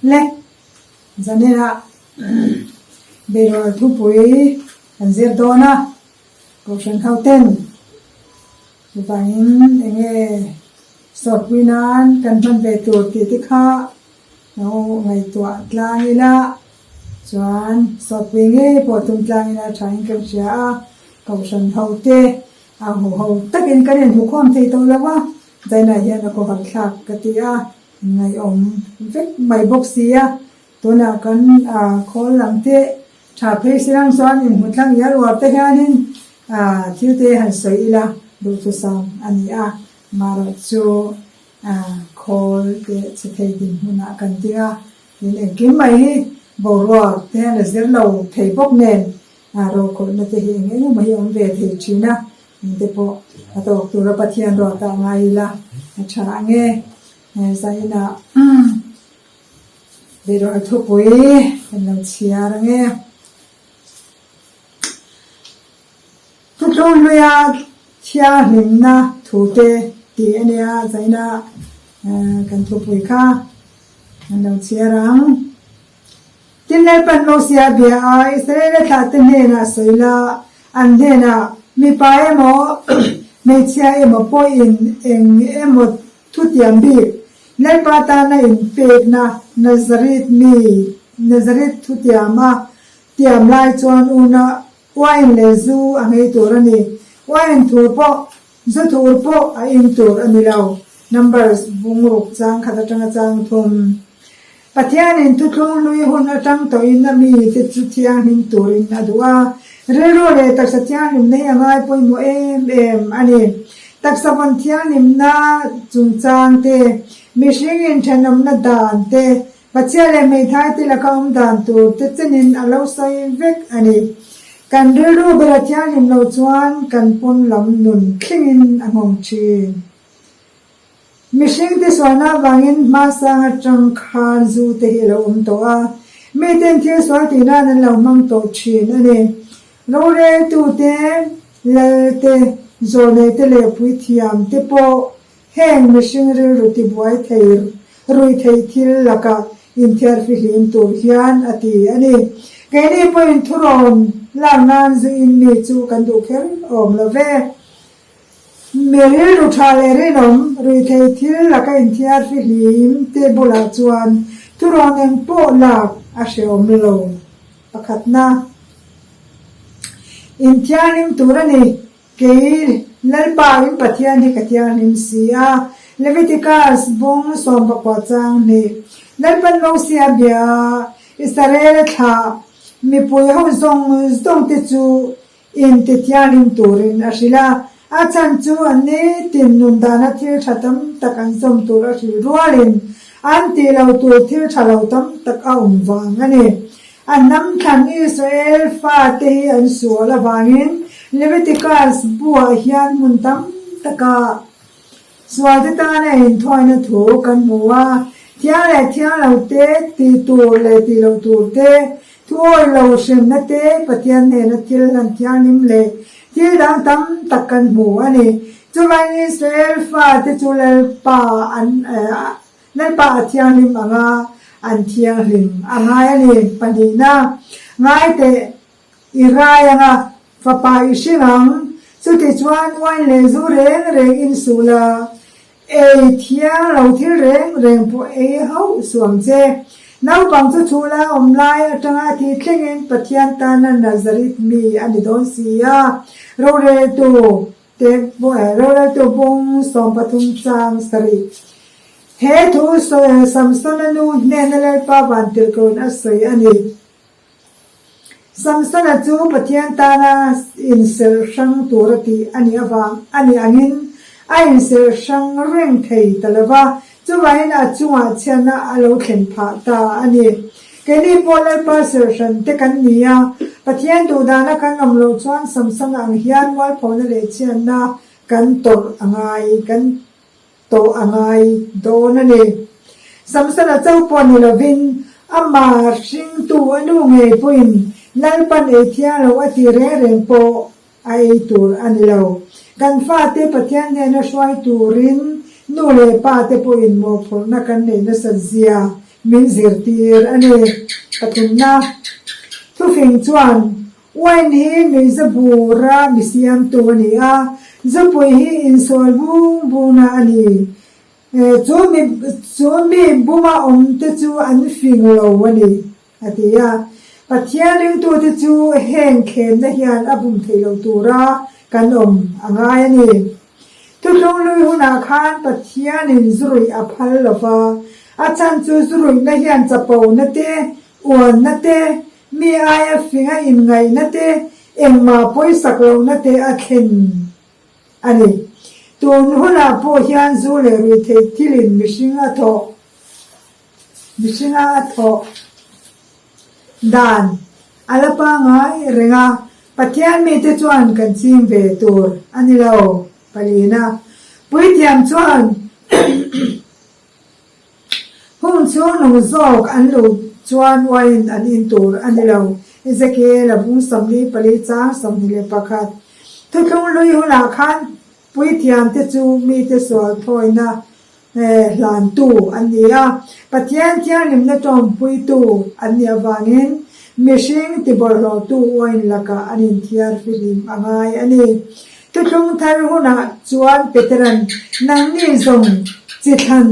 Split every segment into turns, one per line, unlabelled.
Le, zaninah beirual thupui kan zir dawn a, Kohhran hoten chuvangin enge sawrpui nan kan hman ve tur tih te kha lo ngaihtuah tlang ila chuan sawrpui ngei pawh tum tlang ila thain kan hria a, Kohhran hote a huho takin kan inhmukhawm thei tawh lo a, zainah hian a khawhar thlak ka ti a. Ngaihawm vek mai bawk si a, tunah kan khawl lam te tha phei si lang chuan inhmu tlang ial uar te hianin thil te han sawi ila duhthusam a ni a, marawh chu khawl te chhe thei dinhmunah kan ding a, tin engkim mai hi boruak te hian a zir lo thei bawk nen rokhawlhna te hi eng eng emaw hi a awm ve thei thin a, Engte pawh a tawk tura Pathian ruat ah ngai ila a tha ang e. Zainah Beirual thupui kan lo chhiar ang e. Thuthlung hluia thianghlimna thute tih a nia zainah kan thupui kha kan lo chhiar ang. Tin, Lalpan Mosia bia a, Israela thlahte hnenah sawi la, an hnenah, Mipa emaw, hmeichhia emaw pawhin eng emaw thutiam bik, Lalpa tana inpekna Nazareth mi, Nazareth thutiam a tiam lai chuan una uain leh zu a nghei tur a ni. Uain thur pawh, zu thur pawh a in tur a ni lo. Numbers bungruk chang khat atanga chang thum. Pathianin thuthlung hlui hun atang tawhin a mite chu thianghlim turin a duh a, rilru leh taksa thianghlimna hi a ngai pawimawh em em a ni. Taksa vawn thianghlimna chungchang te, mihring inthenawmna dan te, Pathian leh hmeithai te laka awm dan tur te chenin a lo sawi vek a ni. Kan rilru ber a thianghlim loh chuan kan pawn lam nun thlengin a nghawng thin. Mihringte sualna avangin hmasang atang khan zu te hi a lo awm tawh a, miten thil sual tih nan an lo hmang tawh thin a ni. Roreltute, Lalte, Zawlneite leh Puithiam te pawh heng mihring rilru tibuai thei rui thei thil lakah inthiarfihlim tur hian a ti a ni. Keini pawhin thurawn lak nan zu in mi chu kan duh kher awm lo ve. Mi rilru tha leh rinawm ruihthei thil laka inthiar fihlim te bulah chuan thurawn eng pawh lak a hrehawm lo. Pakhatna, Inthianghlim tur a ni. Kei Lalpa in Pathian hi ka thianghlim si a. Leviticus bung sawmpakua chang hnih. Lalpan Mosia bia a, Israela thlah mipui ho zawng zawng te chu Inti thianghlim turin a hrilh a, a chhan chu an nitin nun dana thil tha tam tak an zawm tur a hrilh rualin an tih lo tur thil tha lo tam tak a awm vang a ni. A hnam thlan Israel fate hi an sual avangin Leviticus buah hian hmun tam takah Sualte tana inthuaina thu kan hmu a, thiang leh thiang lo te, tih tur leh tih loh tur te, thuawi lo hremna te, Pathian hnena thil hlan thianghlim leh thil dang tam tak kan hmu a ni. Chuvangin Israel fate chu Lalpa an Lalpa a thianghlim anga an thianghlim a ngai a ni. Pahnihna, Ngaiteh I rai anga fapa i hring ang, chuti chuan uain leh zu reng reng in suh la, ei thiang lo thil reng reng pawh ei hauh suh ang che. Naupang chu chhul a awm lai atanga a thih thlengin Pathian tana Nazareth mi a ni dawn si a, roreltu te roreltu bung 13 chang sarih. He thu Samsona nu hnena Lalpa vantirhkohin a sawi a ni. Samsona chu Pathian tana inserh hrang tura tih a nih avang a nih angin a inserh hrang reng thei ta lo va, chuvangin a chungah chhiatna a lo thlen phah ta a ni. Keini pawh Lalpa serh hran te kan ni a, Pathian duhdana kan awm loh chuan Samsona ang hian mualphona leh chhiatna kan tawrh a ngai kan tawh a ngai dawn a ni. Samsona cho pawh ni lovin amah hringtu a nu ngei pawhin Lalpan ei thiang lo a tih reng reng pawh a ei tur a ni lo. Kan fate Pathian hnena hruai turin nu leh pa te pawhin mawhphurhna kan neih nasat zia. min zirtir a ni. Pathumna thufing chuan Wine hi nuihza bura mi siamtu a ni a, zupui hi insual bung bungna a ni. Chu mi chu mi buma awmte chu an fing lo a ni, a ti a. Pathian ringtute chu heng thlemna hian a bum theih loh tura kan awm a ngai a ni. Thuthlung lui hunah khan Pathianin zuruih a phal lo va, a chhan chu zuruihna hian chapona te, uanna te, Mi aia finga inngaihna te, engmah pawisak lohna te a thlen a ni. Tun hunah pawh hian zu leh ruihtheih thilin mihring a thawh mihringa a thawh dan a la pangai reng a, Pathian mite chuan kan ching ve tur a ni lo. Palina puithiam chuan Hung chhung nung zawk an luh chuan wine an in tur a ni lo. Ezekiel a bung 44 chang 21. Thuthlung hlui hunah khan puithiamte chu mite sual thawina hlantu an ni a, Pathian thianghlimna tawmpuitu an nih avangin mihring tibawlhhlawhtu wine lakah an inthiar fihlim a ngai a ni. Thuthlung thar hunah chuan Petera'n, Nangni zawng chi thlan,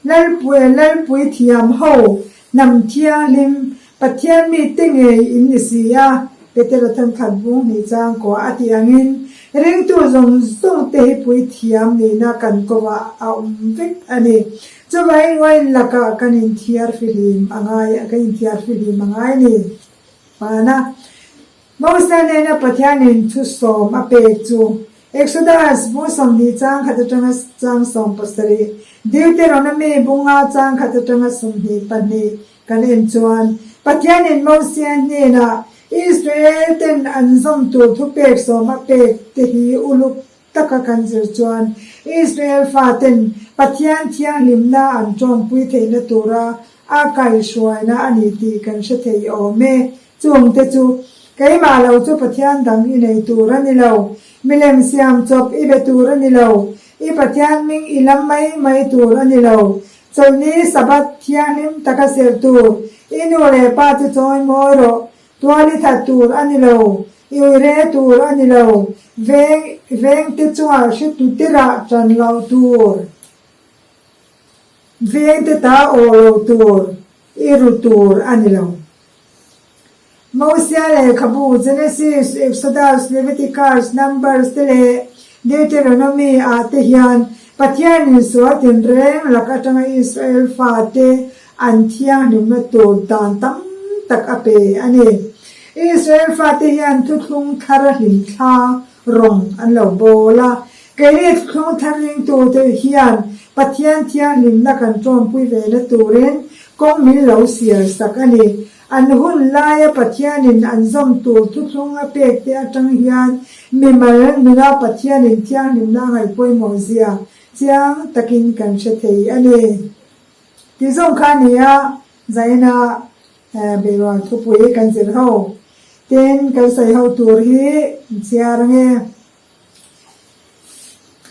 Lalpui, Lalpui thiam ho, hnam thianghlim, Pathian mite ngei in ni si a, Petera thenkhat bung hnih changkua a tih angin, ringtu zawng zawng te hi pui thiam nihna kan kovah a awm vek a ni. Chuvangin wine lakah kan inthiar fihlim a ngai, kan inthiar fihlim a ngai a ni. Pana. Mosia nena Pathianin thu sawm a pek chu Exodus bung 20 chang khat atanga chang 17, Deuteronomy bunga chang khat atanga 22 kan en chuan Pathianin Mosia hnenah Israel ten an zawm tur thupek sawm a pek te hi uluk taka kan zir chuan Israel faten Pathian thianghlimna an tawngpui theihna tura a kaihhruaina a ni tih kan hre thei awm e. Chungte chu, Keimah lo chu Pathian dang i nei tur a ni lo, milem siam chawp i be tur a ni lo, i Pathian hming i lam mai mai tur a ni lo, chawlhni Sabbath thianghlim taka serh tur, i nu leh pa chu chawi mawi rawh, tual i that tur a ni lo, i uire tur a ni lo, veng vengte chungah hretu tirah ṭan loh tur, vengte ta awh lo tur, i ru tur a ni lo. Mosia lehkhabu, Genesis, Exodus, Leviticus, Numbers te leh Deuteronomy ah te hian Pathianin sual tinreng lak atanga Israel fate an thianghlimna tur dan tam tak a pe a ni. Israel fate hian thuthlung thar hlimthla rawng an lo bawl a. Keini thuthlung thar ringtute hian Pathian thianghlimna kan tawmpui vena turin kawng min lo sial sak a ni. An hun laia Pathianin an zawm tur thuthlung a pek te atang hian mimal nuna Pathianin thianghlimna a ngaih pawimawh zia chiang takin kan hre thei a ni. Tih zawng kha a ni a, Zaina Beirual thupui kan zir ho. Tin, kan sawi ho tur hi chhiar ange.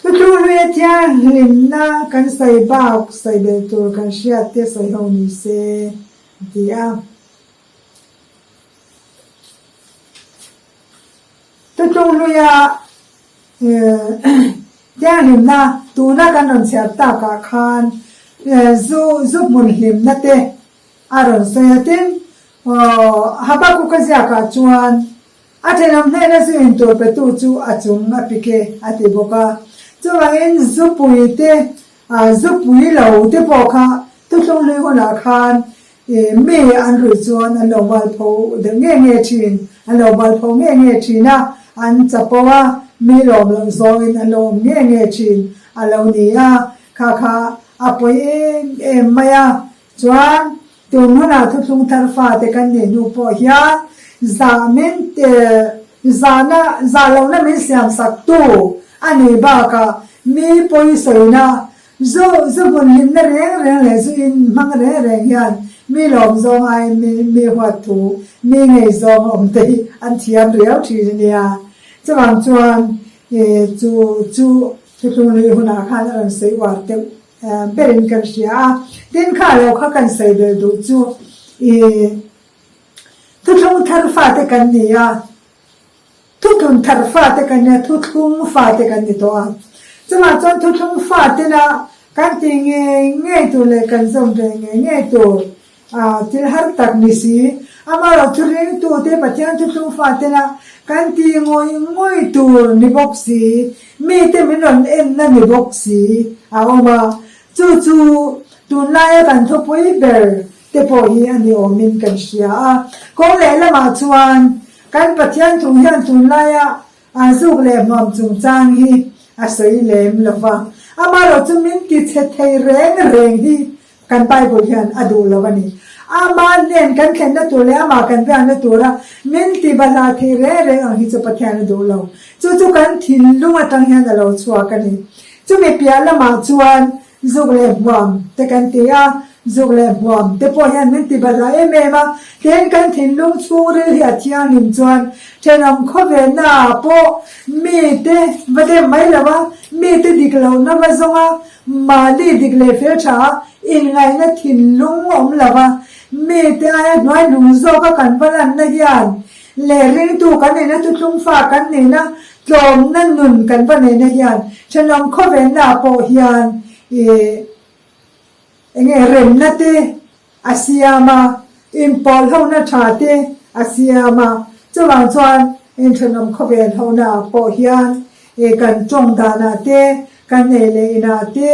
Thuthlung hluia thianghlimna kan sawi bak sawi belh tur kan hriat te sawi ho ni se a ti a. Thuthlung hluia thianghlimna tuna kan rawn chhiar takah khan zu zu hmun hlimna te a rawn sawi a. Tin, Habakuka ziakah chuan A thenawm hnena zu in tur petu chu a chung a pik e, a ti bawk a. Chuvangin zupui te, zupui lo te pawh kha thuthlung hlui hunah khan mi an ruih chuan an lo mualpho deuh nge nge thin, an lo mualpho nge nge thin a, an chapo a, mi lawm loh zawngin an lo awm nge nge thin a lo ni a, kha kha a pawi em em mai a. Chuan, tun hunah thuthlung thar fate kan nih hnu pawh hian zah min zahna zah lohna min siam sak tu a nih bakah mi pawisawina zu zu hmun hlimna reng reng leh zu in hmang reng reng hian mi lawm zawng aiin mi mi huat thu mi ngei zawng awm te hi an thiam riau thin a nia. Chuvang chuan chu chu thuthlung hlui hunah khan a rawn sawi uar deuh. berin kan hria a. Tin, kha lo kha kan sawi belh duh chu i thuthlung thar fate kan ni a. Thuthlung thar fate kan nia, thuthlung fate kan ni tawh a. Chuvang chuan thuthlung fatena kan tih ngei ngei tur leh kan zawm ve ngei ngei tur thil har tak ni si. Amaherawh chu ringtute Pathian thuthlung fatena kan tih ngawih ngawih tur ni bawk si, mite min rawn enna ni bawk si a awm a. Chu chu tunlaia kan thupui ber te pawh hi a ni awmin kan hria a. Kawng lehlamah chuan Kan Pathian thu hian tunlaia a zuk leh hmuam chungchang hi a sawi lem lo va, amaherawh chu min ti chhe thei reng reng hi kan Bible hian a duh lo a ni. Ama hnen kan thlenna tur leh amah kan biakna tura min ti bahlah thei reng reng ang hi chu Pathian a duh lo. Chu chu kan thinlung atang hian a lo chhuak a ni. Chumi piah lamah chuan Zuk leh hmuam te kan ti a, zuk leh hmuam te pawh hian min ti bahlah em em a, tin kan thinlung chhungril hi a thianghlim chuan thenawm khawvelna ah pawh mite va dem mai lo a, mite dik lohna va zawng a, mahni dik leh fel tha a inngaihna thinlung awm lo a, mite aia hnuai hnung zawka kan va lanna hian leh ringtu kan nihna thuthlung fa kan nihna Tlawmna nun kan va neihna hian thenawm khawvelna pawh hian ih enge remna te a siam a, inpawl hona tha te a siam a, chuvang chuan inthenawm khawvel hona ah pawh hian ih kan tawng danah te, kan ei leh inah te,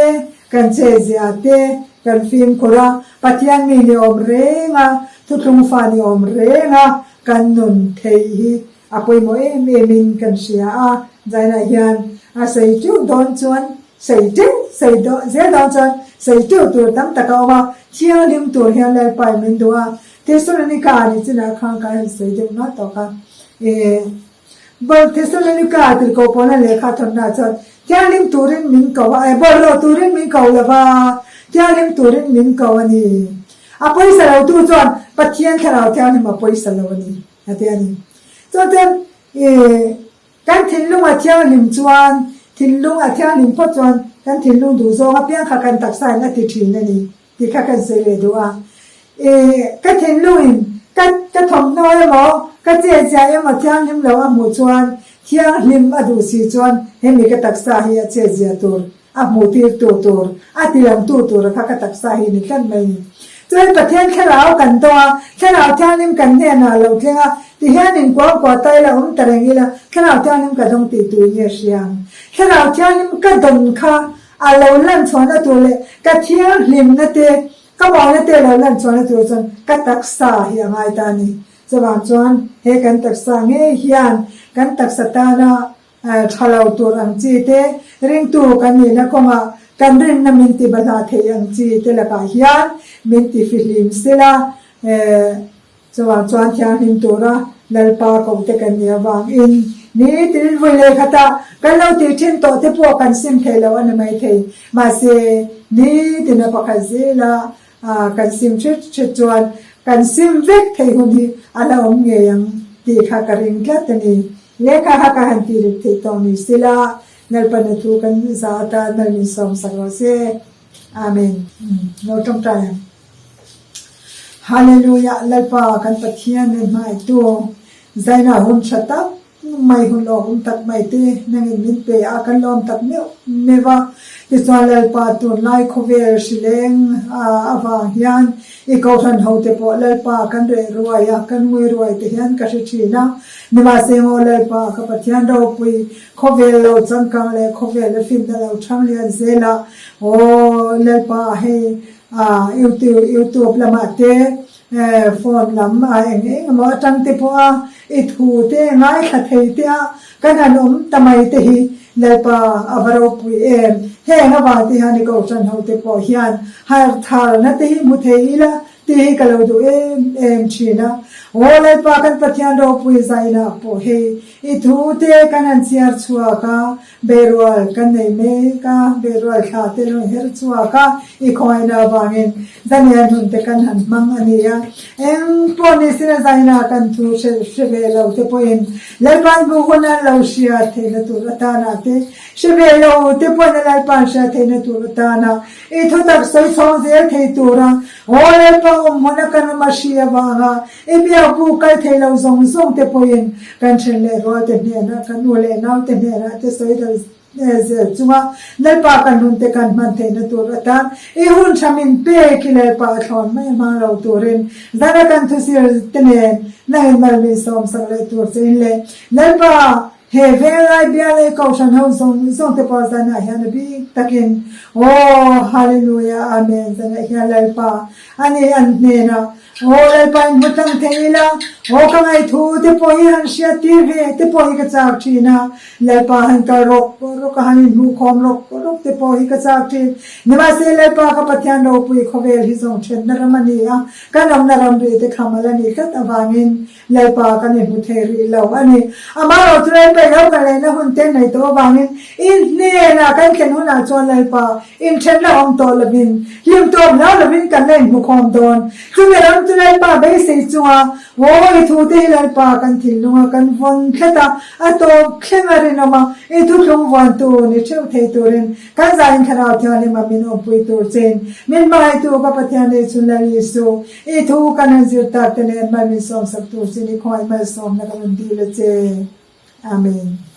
kan chezia ah te kan fimkhur a, Pathian mi ni awm reng a, thuthlung fa ni awm reng a kan nun theih hi A pawimawh em em in kan hria a, zainah hian a sawi teuh dawn chuan sawi teuh, sawi zel dawn chuan sawi teuh tur tam tak a awm a, thianghlim tur hian Lalpa in min duh a, Thessalonica ah nih chinah khan ka han sawi deuh ngah tawk a, eh Thessalonica tirhkoh pawhna lehkha thawnna chuan thianghlim turin min ko a, eh bawlhhlawh turin min ko lo va, thianghlim turin min ko a ni. A pawisa lo tu chuan Pathian thlarau thianghlim a pawisa lo a ni. A ti a ni. Chuan chuan i kan thinlung a thianghlim chuan, thinlung a thianghlim phawt chuan kan thinlung duh zawng apiang kha kan taksa in a ti thin a ni tih kha kan sawi leh duh a. I ka thinlung in ka ka thawmhnaw emaw ka chetziah emaw thianghlim lo a hmuh chuan thianghlim a duh si chuan hemi ka taksa hi a chetziah tur A hmuhtir tu tur, a tilang tu tur kha ka taksa hi ni tlat mai ni. Chuan Pathian thlarau kan dawng a, thlarau thianghlim kan hnenah lo thleng a, tihian in kuang kuah ta ila awm ta reng ila, thlarau thianghlim ka dawng tih tui nge hria ang. Thlarau thianghlim ka dawn kha a lo lan chhuahna tur leh ka thianghlimna te, ka mawina te lo lan chhuahna tur chuan ka taksa hi a ngai ta a ni. Chuvang chuan he kan taksa ngei hian kan taksa tana Tha lo tur ang chi te, ringtu kan nihna kawngah kan rinna min ti bahlah thei ang chi te lakah hian min ti fihlim sila, chuvang chuan thianghlim tura Lalpa koh te kan nih avangin nitin vui leh khatah kan lo tih thin tawh te pawh kan sim thei lo a ni maithei. Mahse, nitina pakhat zela Kan sim hret hret chuan kan sim vek thei hun hi a la awm ngei ang tih kha ka ring tlat a ni. Lehkha kha ka han tih rik theih tawh ni sila, Lalpana thu kan za atan mal min sawm sak rawh se. Amen. Lo tawngtai ang. Hallelujah Lalpa kan Pathian min hmangaihtu zaina hun tha tak Mai hun lawmawm tak mai te nangin min pe a, kan lawm tak meuh meuh a. Tichuan Lalpa tunlai khawvel hrileng avang hian i kohhran ho te pawh Lalpa kan reh ruai a, kan ngui ruai te hian ka hre thin a. Nimahse ngaw Lalpa ka Pathian ropui khawvel lo changkang leh khawvel a finna lo thang lian zel a, aw Lalpa hei YouTube lamah te Phone lam a eng eng emaw atang te pawh a i thu te ngaithla thei te a kan han awm ta mai te hi Lalpa a va ropui em. Heng avang te hian i kohhran ho te pawh hian harh tharna te hi hmu thei ila. Tih hi ka lo duh em em thin a. Aw Lalpa kan Pathian ropui zainah pawh hei i thu te kan han chhiar chhuak a, beirual kan nei mek a, beirual thla te lo her chhuak a, i khawngaihna avangin Daniel hun te kan han hmang a ni a. Eng pawh ni sina zainah kan thu hre hre ve lo te pawhin Lalpa'n bu hun an lo hriat theihna tur atana te, hre ve lo te pawhin a Lalpa'n hriat theihna tur atana I thutak sawi chhawng zel thei tura Aw Lalpa awm hmuna kan awm a hri avanga i biakbu kal thei lo zawng zawng te pawhin kan then leh rual te hnenah kan u leh nau te hnenah te sawi dal zel chunga Lalpa kan hun te kan hman theihna tur atan i hun tha min pek i Lalpa a thlawn mai hmang lo turin zana kan thusir te nen nangin mal min sawmsak leh tur che in leh Lalpa He Venglai bial leh Kohhran ho zawng zawng te pawh zanah hian a bik takin Aw Hallelujah Amen zanah hian Lalpa a ni an hnenah Aw Lalpa in hmu tlang thei ila Aw ka ngaihthu te pawh hi han hriat tir ve te pawh hi ka chak thin a Lalpa han kal rawk rawk a han inhmuhkhawm rawk rawk te pawh hi ka chak thin. Nimahse Lalpa ka Pathian ropui khawvel hi zawng thenna ram a ni a kan awmna ramri te kham a la nih tlat avangin Lalpa kan inhmu thei rih lo a ni. Amaherawhchu Lalpa i lo kal lehna hun te nei tawh avangin in hnenah kan thlen hunah chuan Lalpa inthenna awm tawh lovin, hlim tawp hlau lovin kan la inhmu khawm dawn. Chumi ram chu Lalpa beisei chunga Aw i thute hi Lalpa kan thinlunga kan vawn tlat a, a tawp thleng a rinawm a, i thuthlung vuantu ni theuh thei turin Kan zain Thlarau Thianghlim a min awmpui tur chein min hmangaihtu ka Pathian leh chhun Lal Isu, i thu kan han zir tak te nen mal min sawmsak tur chin i khawngaih malsawmna ka rawn dil a che. Amen.